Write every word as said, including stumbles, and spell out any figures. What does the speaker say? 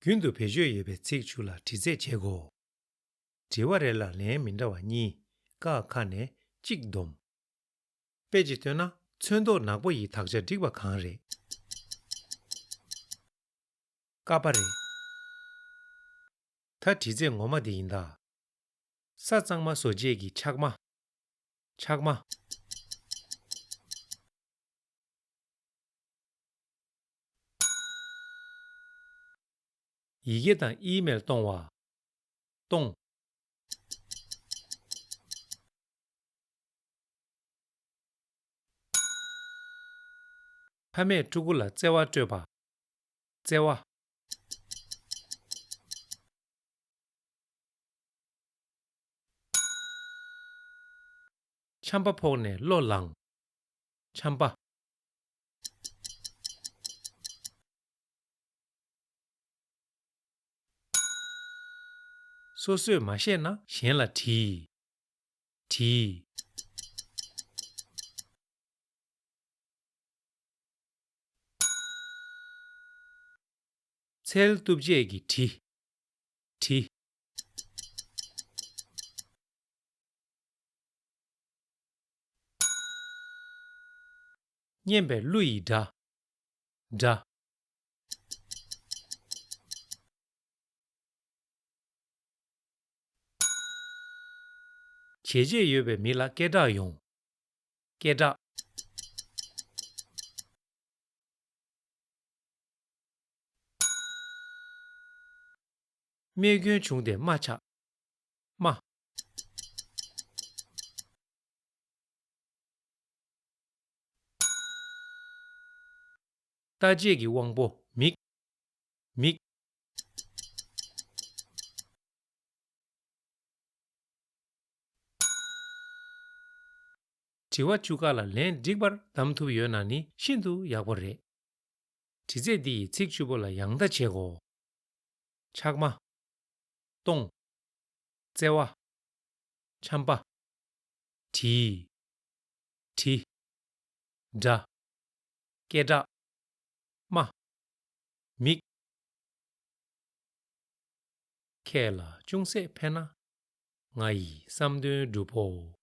རྒྱུན་དུ་བེད་སྤྱོད་ཡོད་པའི་ཚིག་བཅུ་ལ་དྲི་རྩད་བྱེད་དགོས། དྲི་བ་རེ་ལ་ལན་མི་འདྲ་བ་གཉིས། ཀ་ཁ་ནས་གཅིག་བསྡོམས། དཔེ་ཅིག་བཏོན་ན། ཚོན་མདོག་ནག་པོ་ཡི་དག་ཆ་འགྲིག་པ་གང་རེད། ཀ་པ་རེད། ད་དྲི་རྩད་ངོ་མ་འདི་ཡིན་ད། ས་གཙང་མ་བཟོ་བྱེད་ཀྱི་ཆག་མ། ཆག་མ། ཡི་གེ་དང་ཨི་མེལ་གཏོང་བ། གཏོང་། ཕ་མས་ཕྲུ་གུ་ལ་བརྩེ་བ་སྤྲོད་པ། བརྩེ་བ། ཆམ་པ་ཕོག་ནས་བློ་ལངས། ཆམ་པ། སོ་སོས་མ་ཤེས་ན་གཞན་ལ་དྲིས། དྲིས། ཚལ་གཏུབ་བྱེད་ཀྱི་གྲི། གྲི། སྙན་པའི་གླུ་ཡི་སྒྲ། སྒྲ། བྱས་རྗེས་ཡོད་པའི་མི་ལ་སྐད་གྲགས་ཡོང་། སྐད་གྲགས། རྨས་སྐྱོན་བྱུང་སྟེ་རྨ་ཆགས། རྨ། ལྟ་བྱེད་ཀྱི་དབང་པོ་མིག་མིག་དྲི་བ་བཅུ་ཀ་ལ་ལན་འགྲིག་པར་གདམ་ཐུབ་ཡོད་ན་ནི་ཤིན་ཏུ་ཡག་པོ་རེད། དྲི་རྩད་འདི་ཡི་ཚིག་བཅུ་པོ་ལ་ཡང་ལྟ་བྱེད་དགོས། ཆག་མ། གཏོང་། བརྩེ་བ། ཆམ་པ། དྲིས། དྲི། སྒྲ། སྐད་གྲགས། རྨ། མིག་ཁྱེད་ལ་ཅུང་ཟད་ཕན་ན། ང་ཡི་བསམ་དོན་འགྲུབ་བོ།